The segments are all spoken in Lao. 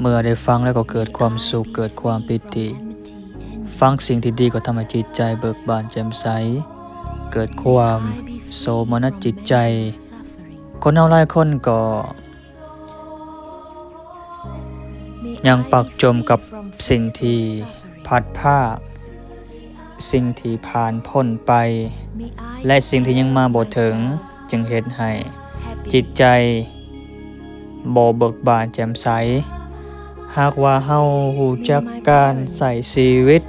ເມື່ອໄດ້ຟັງແລ້ວກໍເກີດຄວາມສຸກ ເກີດຄວາມປີຕິ. ຟັງສິ່ງທີ່ດີກໍທຳໃຫ້ຈິດໃຈເບີກບານແຈ່ມໃສ ເກີດຄວາມໂສມະນັດຈິດໃຈ. ຄົນເຮົາຫຼາຍຄົນກໍຍັງປັກຈົມກັບສິ່ງທີ່ພັດພາກ, ສິ່ງທີ່ຜ່ານພົ້ນໄປ ແລະ ສິ່ງທີ່ຍັງມາບໍ່ເຖິງ, ຈຶ່ງເຮັດໃຫ້ຈິດໃຈບໍ່ເບີກບານແຈ່ມໃສ. ຫາກວ່າເຮົາຮູ້ຈັກການໃຊ້ຊີວິດ,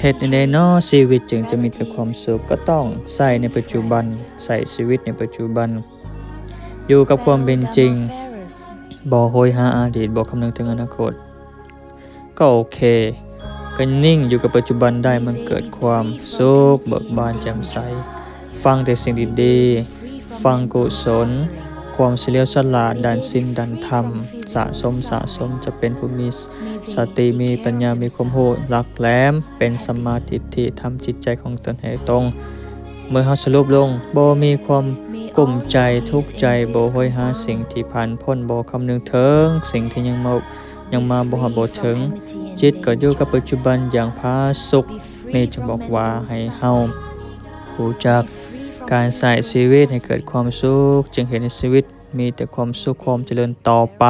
ເຮັດແນວໃດນໍຊີວິດຈຶ່ງຈະມີແຕ່ຄວາມສຸກ? ກໍຕ້ອງໃຊ້ໃນປັດຈຸບັນ, ໃຊ້ຊີວິດໃນປັດຈຸບັນ, ຢູ່ກັບຄວາມເປັນຈິງ, ບໍ່ໂຫຍຫາອະດີດ, ບໍ່ຄຳນຶງເຖິງອະນາຄົດ. ກໍໂອເຄ, ກໍນິ່ງຢູ່ກັບປັດຈຸບັນໄດ້, ມັນເກີດຄວາມສຸກເບີກບານແຈ່ມໃສ. ຟັງແຕ່ສິ່ງດີໆ, ຟັງກຸສົນ, ຄວາມສະຫຼຽວສະຫຼາດດ້ານສິນດ້ານທຳ, ສະສົມ, ສະສົມ, ຈະເປັນຜູ້ມີສະຕິ, ມີປັນຍາ, ມີຄວາມຮູ້ຫຼັກແຫຼມ, ເປັນສຳມາທິດຖິ, ທຳຈິດໃຈຂອງຕົນໃຫ້ຕົງ. ເມື່ອເຮົາສະຫຼຸບລົງ, ບໍ່ມີຄວາມກຸ້ມໃຈ, ທຸກໃຈ, ບໍ່ໂຫຍຫາສິ່ງທີ່ຜ່ານພົ້ນ, ບໍ່ຄຳນຶງເຖິງສິ່ງທີ່ຍັງມາ ຍັງມາບໍ່ຮອດບໍ່ເຖິງ, ຈິດກໍຢູ່ກັບປັດຈຸບັນຢ່າງຜາສຸກ. ນີ້ຈຶ່ງບອກວ່າໃຫ້ເຮົາຮູ້ຈັກການໃຊ້ຊີວິດໃຫ້ເກີດຄວາມສຸກ, ຈຶ່ງເຮັດໃຫ້ຊີວິດມີແຕ່ຄວາມສຸກ, ຄວາມຈະເລີນຕໍ່ໄປ.